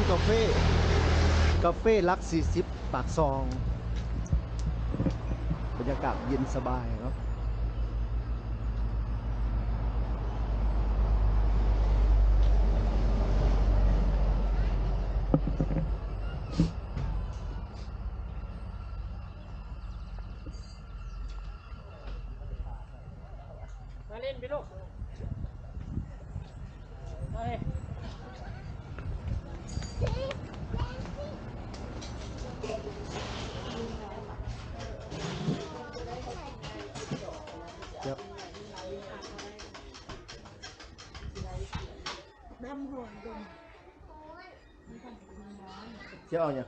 ກາເຟ ກາເຟຫຼັກສີ່ສິບ ປາກຊ່ອງ ບັນຍາກາດເຢັນສະບາຍເນາະ. ມາຫຼິ້ນໄປລູກ ມາເລີຍ. ດຳຫົວດົງ ຈະເອົາຫຍັງ?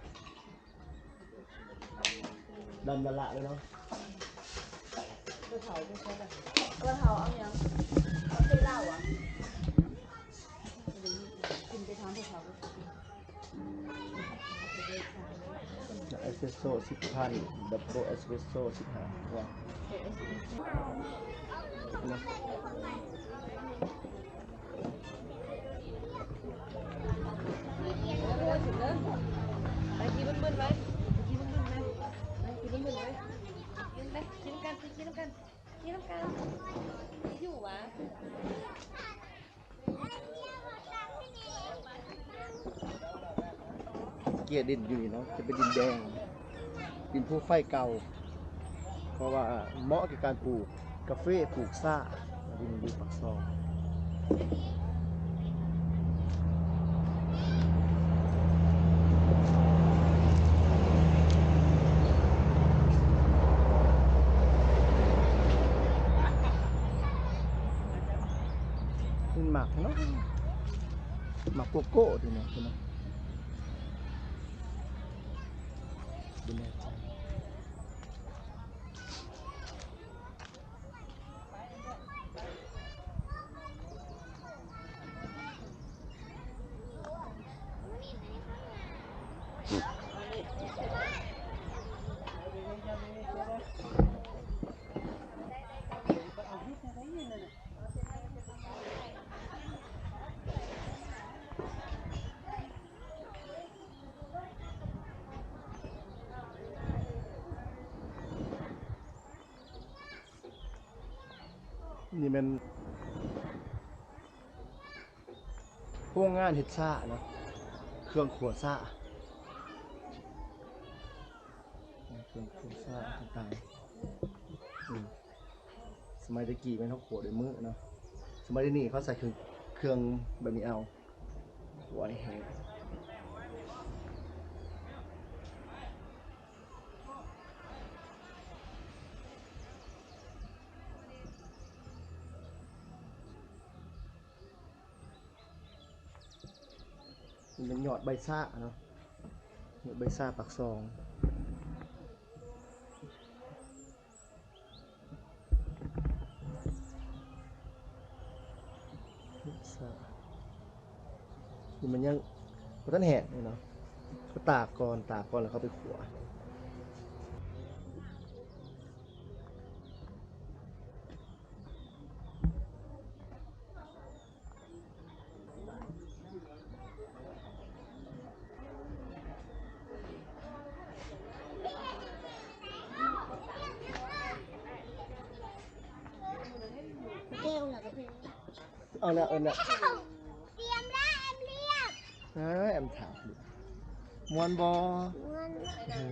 ດຳລະລະເລີຍເນາະ. ເຖົ້າເຖົ້າເອົາຫຍັງ? ເອົາເຊເຫຼົ້າອະ? ກິນໄປຖາມເຖົ້າເຖົ້າ. ເອສເປຣສໂຊສິບພັນ ດັບເບິນເອສເປຣສໂຊສິບຫ້າ. ໄປຂີ່ບຶ້ນໆໄປ ຂີ່ບຶ້ນໆໄປ ໄປຂີ່ບຶ້ນໆໄປ ໄປ ຂີ່ນຳກັນ ຂີ່ນຳກັນ ຂີ່ນຳກັນ ຢູ່ຫວາ? ເກຍດິນຢູ່ນີ້ເນາະ ຈະເປັນດິນແດງ ດິນພູໄຟເກົ່າ ເພາະວ່າເໝາະແກ່ການປູກກາເຟ ປູກຊາ ດິນຢູ່ປາກຊ່ອງ. ມັນໝາກເນາະ ໝາກໂກໂກ້ຕິເນາະ ບໍ່ແນ່ໃຈ. ນີ້ແມ່ນໂຮງງານເຮັດຊາເນາະ ເຄື່ອງຂົ້ວຊາ ເຄື່ອງຂົ້ວຊາຕ່າງໆ. ອືມ ສະໄໝແຕ່ກີ້ແມ່ນເຮົາຂົ້ວດ້ວຍມືເນາະ ສະໄໝດຽວນີ້ເຂົາໃສ່ເຄື່ອງ ເຄື່ອງແບບນີ້ເອົາ ຂົ້ວໃຫ້ແຫ້ງ. ນີ້ແມ່ນຍອດໃບຊາເນາະ ຍອດໃບຊາປາກຊ່ອງ. ນີ້ມັນຍັງບໍ່ທັນແຫ້ງເນາະ ກໍຕາກກ່ອນ ຕາກກ່ອນແລ້ວເຂົ້າໄປຂົ້ວ. ເອົາລະ ເອົາລະ ຕຽມລະ ແອມລຽບ ເອີ ແອມຖາມ ມ່ວນບໍ່? ມ່ວນ. ເອີ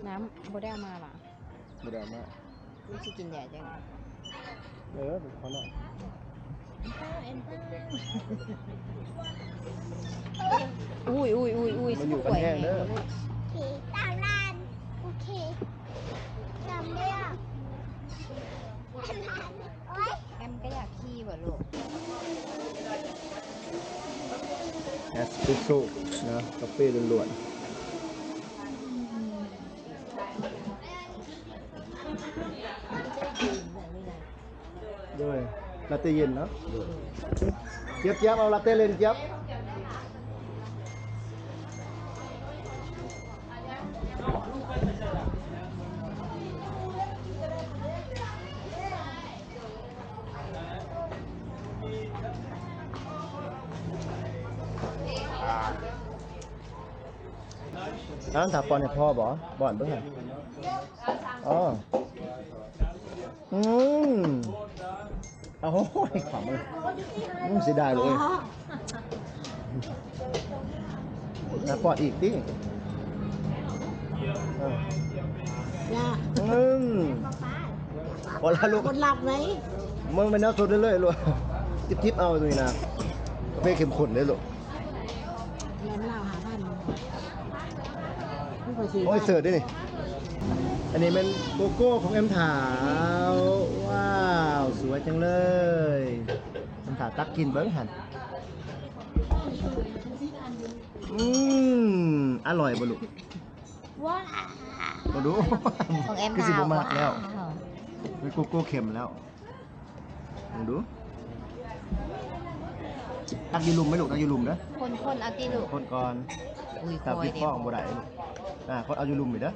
ນ້ຳບໍ່ໄດ້ເອົາມາຫວາ? ບໍ່ໄດ້ເອົາມາ. ມັນຊິກິນແດ່ຈັ່ງໃດ? ເອີ ເປັນຄົນເນາະ. ອຸ້ຍ ອຸ້ຍ ອຸ້ຍ ອຸ້ຍ ມັນຢູ່ກັນແຮງເດີ. ໂອເຄ ຕາມລານ ໂອເຄ ຕາມເລື່ອງ. ແອມກໍຢາກຂີ່ບໍ່ລູກ? ເອສເປຣສໂຊເນາະ ກາເຟລ້ວນໆ. ໂດຍ ລາເຕ້ເຢັນເນາະ. ຈຽບໆ ເອົາລາເຕ້ເຢັນ ຈຽບ. ອ່າ ອ້າວ ຖ້າປ້ອນໃຫ້ພໍ່ບໍ? ປ້ອນເບິ່ງຫັ້ນ. ອໍ ອືມ ໂອ້ຍ ຂຳເລີຍ. ອືມ ເສຍດາຍເລີຍ. ອໍ ຖ້າປ້ອນອີກຕິ. ເອີ ຢ່າ ອືມ ພໍແລ້ວລູກ ຄົນລັບໄວ. ມັນແມ່ນແນວສົດເລີຍລູກ. ຈິບໆ ເອົາຕົວນີ້ນະ. ກາເຟເຂັ້ມຂຸ້ນເດ້ລູກ. ແລນລາວຫ້າພັນ ໂອ້ຍ ເສີດເດ້ນີ້. ອັນນີ້ແມ່ນໂກໂກ້ຂອງແອມຖາວ. ວ້າວ ສວຍຈັງເລີຍ. ແອມຖາວຕັກກິນເບິ່ງຫັ້ນ. ອືມ ອະລ່ອຍບໍ່ລູກ? ວ້າວ ມາດູ ຂອງແອມ ຄືຊິບໍ່ມັກແລ້ວ. ເປັນໂກໂກ້ເຄັມແລ້ວ. ເບິ່ງດູ ຕັກຢູ່ລຸ່ມໄໝລູກ? ຕັກຢູ່ລຸ່ມເດີ. ຄົນໆ ເອົາຕິລູກ? ຄົນກ່ອນ. ອຸ້ຍ ຕັກຢູ່ປ້ອງບໍ່ໄດ້ລູກ. ອ່າ ຄົນເອົາຢູ່ລຸ່ມນີ້ເດີ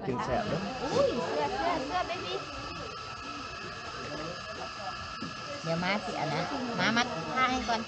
ຈຶ່ງແຊບເດີ. ອຸ້ຍ ເຊື່ອ ເຊື່ອ ເຊື່ອ ເບບີ. ດຽວມາຊິອັນນັ້ນ ມາ ມາທາໃຫ້ກ່ອນ.